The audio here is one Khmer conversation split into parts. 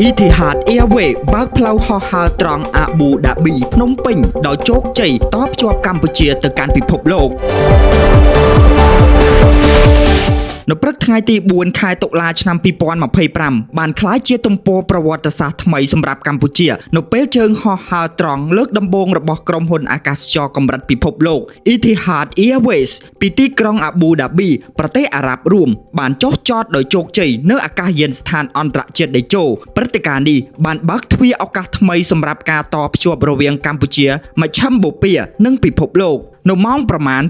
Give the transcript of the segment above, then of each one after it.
Etihad Airways បើកផ្លូវហោះហើរត្រង់អាប៊ូដាប៊ីភ្នំពេញដោយជោគជ័យតភ្ជាប់កម្ពុជាទៅកាន់ពិភពលោក នៅព្រឹកថ្ងៃទី4ខែតុលាឆ្នាំ2025បានក្លាយជាទំព័រប្រវត្តិសាស្ត្រថ្មីសម្រាប់កម្ពុជានៅពេលជើងហោះហើរត្រង់លើកដំបូងរបស់ក្រុមហ៊ុនអាកាសចរកម្រិតពិភពលោក Etihad Airways ពីទីក្រុងអាប៊ូដាប៊ីប្រទេសអារ៉ាប់រួមបានចុះចតដោយជោគជ័យនៅអាកាសយានដ្ឋានអន្តរជាតិតេជោព្រឹត្តិការណ៍នេះបានបើកទ្វារឱកាសថ្មីសម្រាប់ការតភ្ជាប់រវាងកម្ពុជាមជ្ឈិមបូព៌ានិងពិភពលោក នៅម៉ោងប្រមាណ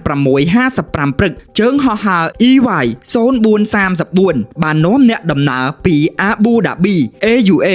6:55ព្រឹកជើងហោះហើរ EY 0434បាននាំអ្នកដំណើរពី Abu Dhabi AUA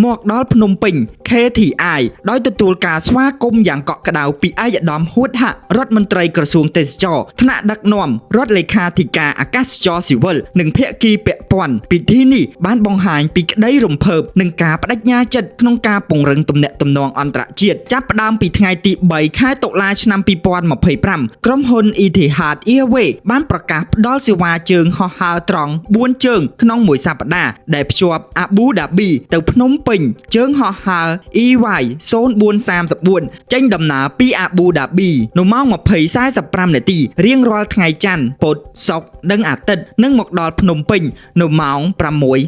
មកដល់ភ្នំពេញ KTI ដោយទទួលការស្វាគមន៍យ៉ាងកក់ក្ដៅពីឯកឧត្តមហួតហៈរដ្ឋមន្ត្រីក្រសួងទេសចរណ៍ថ្នាក់ដឹកនាំរដ្ឋលេខាធិការអាកាសចរស៊ីវិលនិងភាគីពាក់ព័ន្ធពិធីនេះបានបង្ហាញពីក្តីរំភើបនិងការបដិញ្ញាចិត្តក្នុងការពង្រឹងទំនាក់ទំនងអន្តរជាតិចាប់ផ្ដើមពីថ្ងៃទី3ខែតុលាឆ្នាំ2025ក្រុមហ៊ុន Etihad Airways បានប្រកាសផ្ដល់សេវាជើងហោះហើរត្រង់4ជើងក្នុងមួយសប្តាហ៍ដែលភ្ជាប់ Abu Dhabi ទៅភ្នំពេញជើងហោះហើរ EY 0434ចេញដំណើរពី Abu Dhabi នៅម៉ោង20:45នាទីរៀងរាល់ថ្ងៃច័ន្ទពុធសុក្រនិងអាទិត្យនិងមកដល់ភ្នំពេញនៅម៉ោង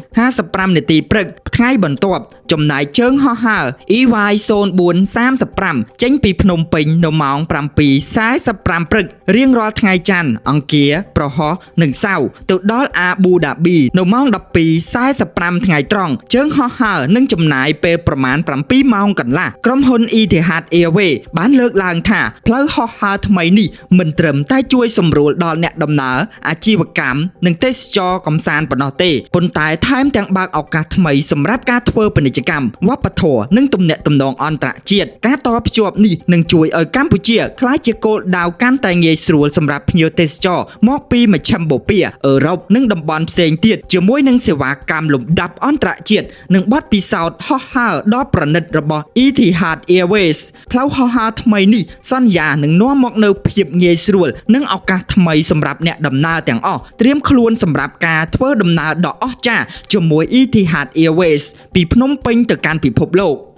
6:55នាទីព្រឹកថ្ងៃបន្ទាប់ចំណែកជើងហោះហើរ EY 0435ចេញពីភ្នំពេញនៅម៉ោង7:45ព្រឹករៀងរាល់ថ្ងៃច័ន្ទអង្គារព្រហស្បតិ៍និងសៅរ៍ទៅដល់អាប៊ូដាប៊ីនៅម៉ោង12:45ថ្ងៃត្រង់ជើងហោះហើរនឹងចំណាយពេលប្រមាណ7ម៉ោងកន្លះក្រុមហ៊ុន Etihad Airways បានលើកឡើងថាផ្លូវហោះហើរថ្មីនេះមិនត្រឹមតែជួយសម្រួលដល់អ្នកដំណើរអាជីវកម្មនិងទេសចរកំសាន្តប៉ុណ្ណោះទេប៉ុន្តែថែមទាំងបើកឱកាសថ្មីសម្រាប់ការធ្វើពាណិជ្ជកម្មវប្បធម៌និងទំនាក់ទំនងអន្តរជាតិការតភ្ជាប់នេះនឹងជួយឲ្យកម្ពុជាក្លាយជាគោលដៅកាន់តែងាយស្រួលសម្រាប់ភ្ញៀវទេសចរមកពីមជ្ឈិមបូព៌ាអឺរ៉ុបនិងតំបន់ផ្សេងទៀតជាមួយនឹងសេវាកម្មលំដាប់អន្តរជាតិនិងបទពិសោធន៍ហោះហើរដ៏ប្រណិតរបស់ Etihad Airways ផ្លូវហោះហើរថ្មីនេះសន្យានឹងនាំមកនូវភាពងាយស្រួលនិងឱកាសថ្មីសម្រាប់អ្នកដំណើរទាំងអស់ត្រៀមខ្លួនសម្រាប់ការធ្វើដំណើរដ៏អស្ចារ្យជាមួយ Etihad Airways ពីភ្នំពេញទៅកាន់ពិភពលោក។